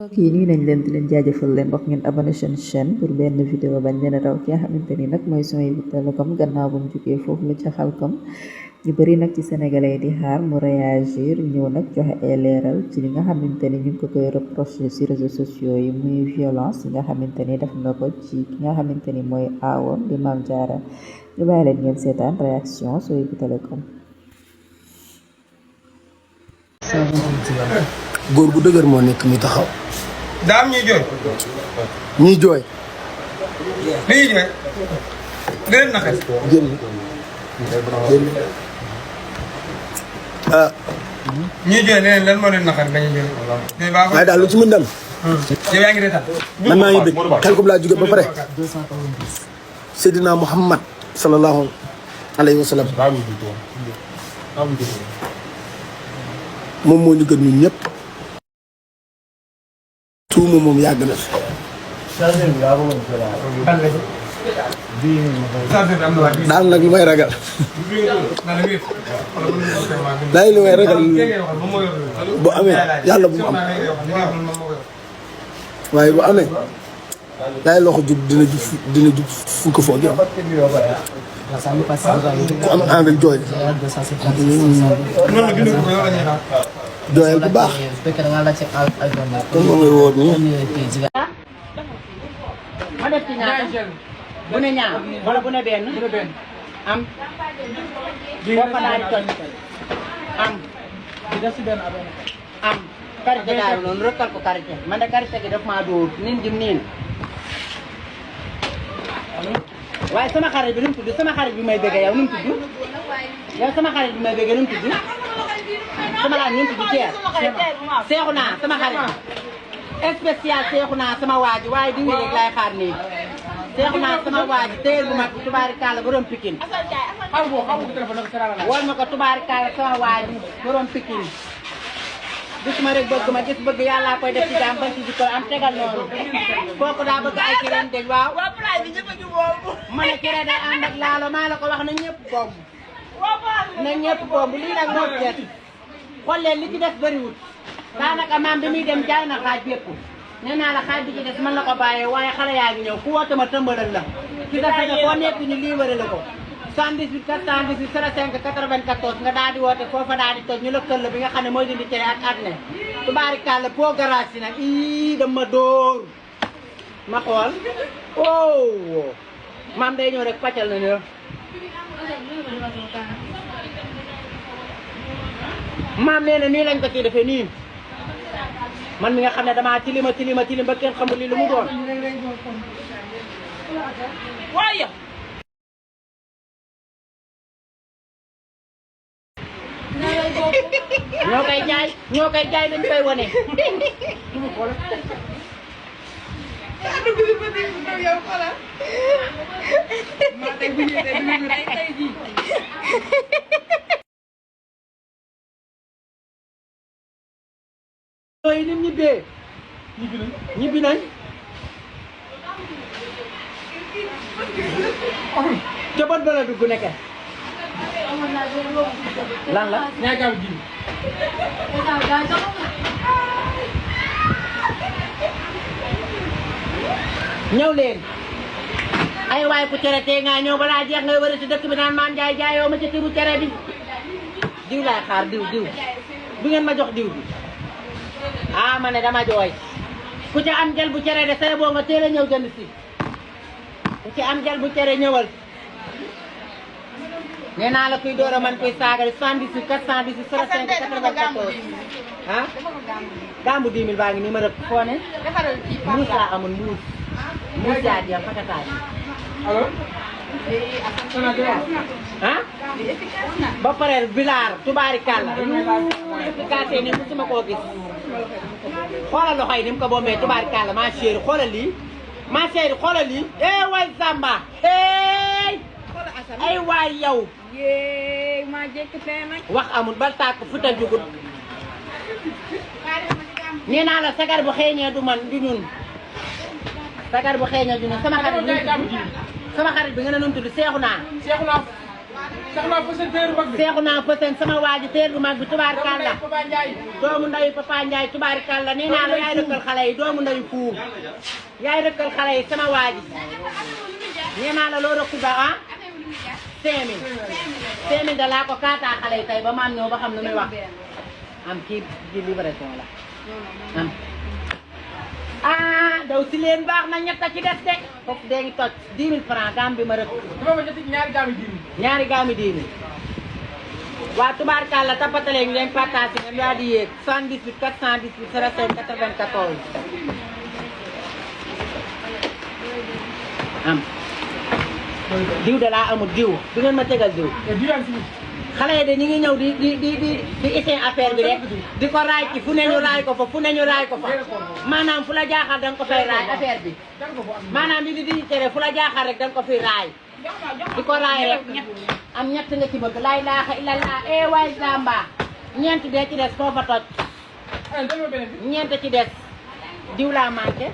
mbokk yi nii nañ leen di leen jaajëfal leen wax ngeen abonné seen chaîne pour benn vidéo bañ leen a raw ki nga xamante ni nag mooy Souhaibou Télécom gannaaw bu mu jógee foofu la ca Khelcom ñu bëri nag ci sénégalais di xaar mu réagir ñëw nag joxe ay leeral ci li nga xamante ni ñu ngi ko koy reproché ci réseaux sociaux yi muy violence yi nga xamante ni def na ko ci ki nga xamante ni mooy aawoon di Mame Diarra ñu bàyyi leen ngeen seetaan réaction Souhaibou Télécom. góor gu dëgër moo nekk mi taxaw. daam ñuy jooy. ñuy jooy. li ñuy jooy. gën na xes. jël ñuy jooy leneen lan moo leen naqar dañuy jooy. waaye daal lu ci mën dem. yow yaa ngi reetaan. man maa ngi bëgg Khelcom laa jóge ba pare. Seydina Muhammad sallallahu alayhi wa sallam. moom moo ñu gën ñun ñëpp. tuuma moom yàgg na fi. daal nag lu may ragal. daal lu may ragal bu amee yàlla bu mu am. waaye bu amee daay loxo jub dina jub fu ko foog yow. ku am envie jooy. jooyal bu baax. kon moom ngay wóor nii. ma def ci ñaata bu ne ñaar wala bu ne benn am boo fa daal di toj am am karité daal noonu rëkkal ko karité man de karité gi daf maa dóor nin jim niin waaye sama xarit bi nu mu tudd sama xarit bi may bëggee yow nu mu tudd yow sama xarit bi may bëggee nu mu tudd sama laaj nu mu tudd Thier seexu naa sama xarit spécial seexu naa sama waaji waaye di rek lay xaar nii seexu naa sama waaji téer bu mag tubaarikàlla borom Pikine wol ma ko tubaarikàlla sama waaji borom Pikine gis ma rek bëgg ma gis bëgg yàlla koy def ci jaam bañ ci jikko am tegal noonu kooku daa bëgg ay kireen dej waaw ma ne kireen day ànd ak laalo maa la ko wax na ñëpp bomb na ñëpp bomb lii nag moo des xool leen li ci des bëriwul daanaka maam bi muy dem jaay na xaaj bépp nee naa la xaaj bi ci des mën la ko bàyyee waaye xale yaa ngi ñëw ku woote ma tëmbalal la ci dafa ne foo nekk ñu lii wërale ko 78 418 05 94 nga daal di woote foofa daal di toj ñu lëkkal la bi nga xam ne mooy dindi cere ak at ne tubaarikàlla po garage si nag ii dama dóor ma xool oh maam day ñëw rek pàccal na ne maam nee na nii lañ ko ci defee nii man mi nga xam ne damaa tilim ba kenn xamul lii lu mu doon waaye ñoo koy jaay dañ koy wane yooyu nit ñibbee ñibbi nañ ca bot bala dugg nekke lan la ñaagaaw ji ñëw leen ay waay ku cere tee nga ñëw balaa jeex ngay wër ci dëkk bi naan Mame Ndiaye jaayoo ma ca tibu cere bi diw laay xaar diw bu ngeen ma jox diw bi ah ma ne dama jooy ku ci am jël bu cere de sere boo nga teel a ñëw jënd si ku ci am jël bu cere ñëwal nee naa la kuy door a man kuy saagal 78 418 05 94 ah gambu 10 000 baa ngi nii ma rëpp foo ne mbuus laa amul mbuus yaa jeex fatataay ah ba pare bilaar tubaarikàlla efficace ni musuma koo gis xoolal loxo yi ni mu ko bombee tubaarikàlla ma chérie xoolal lii ma chérie xoolal lii way Samba ay waay yow wax amul bal tàkk futa jugut nee naa la sagar bu xeeñee du man du ñun sagar bu xeeñee du ñun sama xarit bi nga ne nu mu tudd seexu naa seexu naa fasen sama waa ji teer bu mag bi tubaarkàlla doomu ndayu Papa Ndiaye tubaarkàlla nee naa la yaay rëkkal xale yi doomu ndayu fuur yaay rëkkal xale yi sama waa ji nee naa la loo rëkku ba ah 5000 da laa ko kaataa xale yi tey ba maam ñëw ba xam lu muy wax am kii di livraison la am ah daw si leen baax na ñett ci des de foofu dee ngi toj 10 000 francs gam bi ma rëkk ñaari gaami 10 000 waa tubaarkàlla tapatale ngi leen partage ngeen yaa di yéeg 78 418 05 94 am diw de laa amul diw du ngeen ma tegal diw xale yi de ñu ngi ñëw di essayer affaire bi rek di ko raay ci fu ne ñu raay ko fa fu ne ñu raay ko fa maanaam fu la jaaxal danga ko fay raay affaire bi maanaam li di tere fu la jaaxal rek danga ko fi raay di ko raay rek am ñett nga ci bëgg laa ilaaha illallah waay Zamba ñeent dee ci des foofa toj ñeent ci des diw laa manqué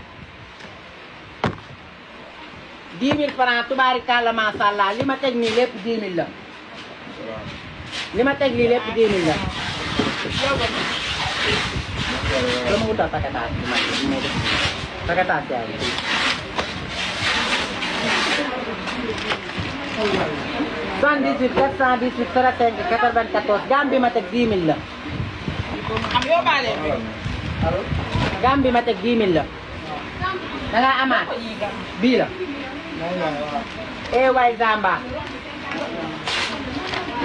10 000 francs tubaarikàlla macha allah li ma teg nii lépp 10 000 la li ma teg lii lépp 10 000 la dama wutal paketaas bi ma def paketaas yaay 78 418 05 94 gam bi ma teg 10 000 la gam bi ma teg 10 000 la da nga amaat bii la waay Zamba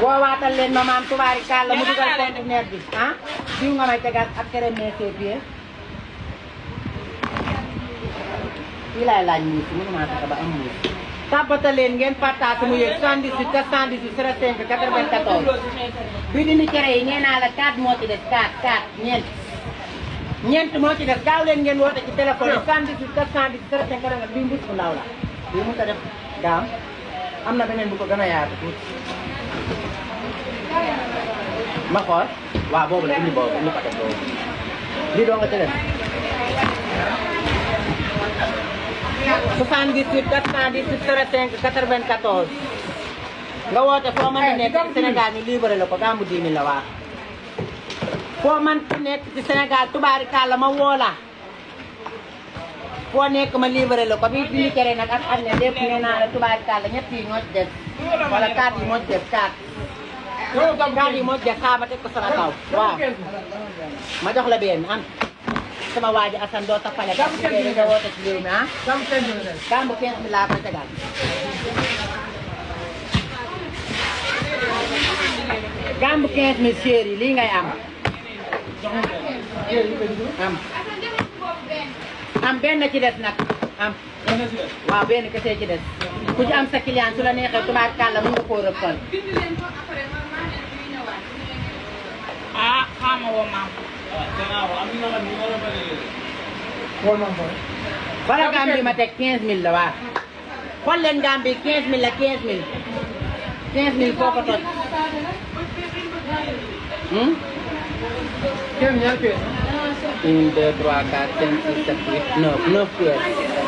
woowaatal leen ma maam tubaarikàlla mu dugal conteneur bi ah diw nga may tegal ak crème métier fii laay laaj muus mënu maa fexe ba am muus tàbbatal leen ngeen partage mu yëg 78 418 05 94 bi dindi cere yi nee naa la 4 moo ci des 4 ñeent moo ci des gaaw leen ngeen woote ci téléphone yi 78 418 05 94 bii mbuus bu ndaw la bii mu ko def daam am na beneen bu ko gën a yaatu tuuti ma xool waaw boobu la indi paquet boobu lii doo nga ci def 78 418 05 94 nga woote foo mën a nekk ci Sénégal ñu libéré la ko gàmmu 10 000 la waa foo mën ci nekk ci Sénégal tubaarikàlla ma woo la foo nekk ma libéré la ko bi ñu tere nag ak ne lépp nee naa la tubaarikàlla ñett yi ñoo ci des wala 4 yi moo ci des 4 yi moo ci des xaama teg ko sama kaw waaw ma jox la benn am sama waa ji Assane doo tappale kat liggéey nga woote ci réew mi ah gàmmu 15 000 laa koy tegal gàmmu 15 000 chéri yi lii ngay am am benn ci des nag am waaw benn kese ci des ku ci am sa client su la neexee tubaarkàlla mën nga koo rëppal ah xaama woo maam wala gam bi ma teg 15000 la waa xool leen gam bi 15000 la 15000 15000 foo ko toj 1 2 3 4 5 6 7 8 9 pièces